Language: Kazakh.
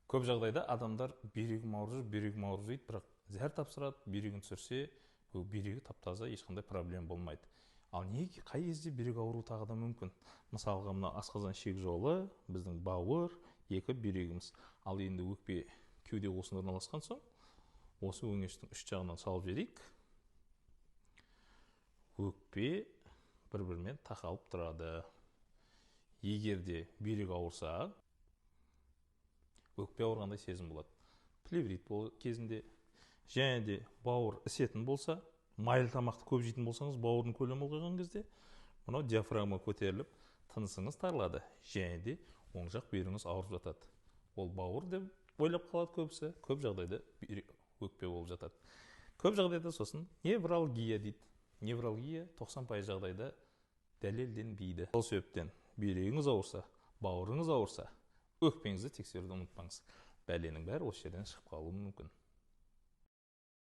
Көп жағдайда адамдар бүйрегім ауырып жүр, бүйрегім ауырып жүр дейді, бірақ зәр тапсырады, бүйрегін түсірсе, бүйрегі тап-таза, ешқандай проблема болмайды. Ал неге, қай кезде бүйрек ауруы тағы да мүмкін? Мысалға, мына асқазан ішек жолы, біздің бауыр, екі бүйрегіміз. Ал енді өкпе кеуде осында орналасқан соң, осы өңештің үш жағынан салып жіберейік. Өкпе бір-бірімен тақалып тұрады. Егер де бүйрек ауырса, өкпе ауырғандай сезім болады. Плеврит кезінде, және де бауыр ісетін болса, майлы тамақты көп жейтін болсаңыз, бауырдың көлемі ұлғайған кезде мынау диафрагма көтеріліп, тынысыңыз тарылады, және де оң жақ бүйіріңіз ауырып жатады. Ол бауыр деп ойлап қалады көбісі, көп жағдайда өкпе болып жатады. Көп жағдайда сосын невралгия дейді. Невралгия 90% жағдайда дәлелденбейді. Сол себептен бүйрегіңіз ауырса, бауырыңыз ауырса, өкпеңізді тексеруді ұмытпаңыз. Бәленің бәрі осы жерден шығып қалуы мүмкін.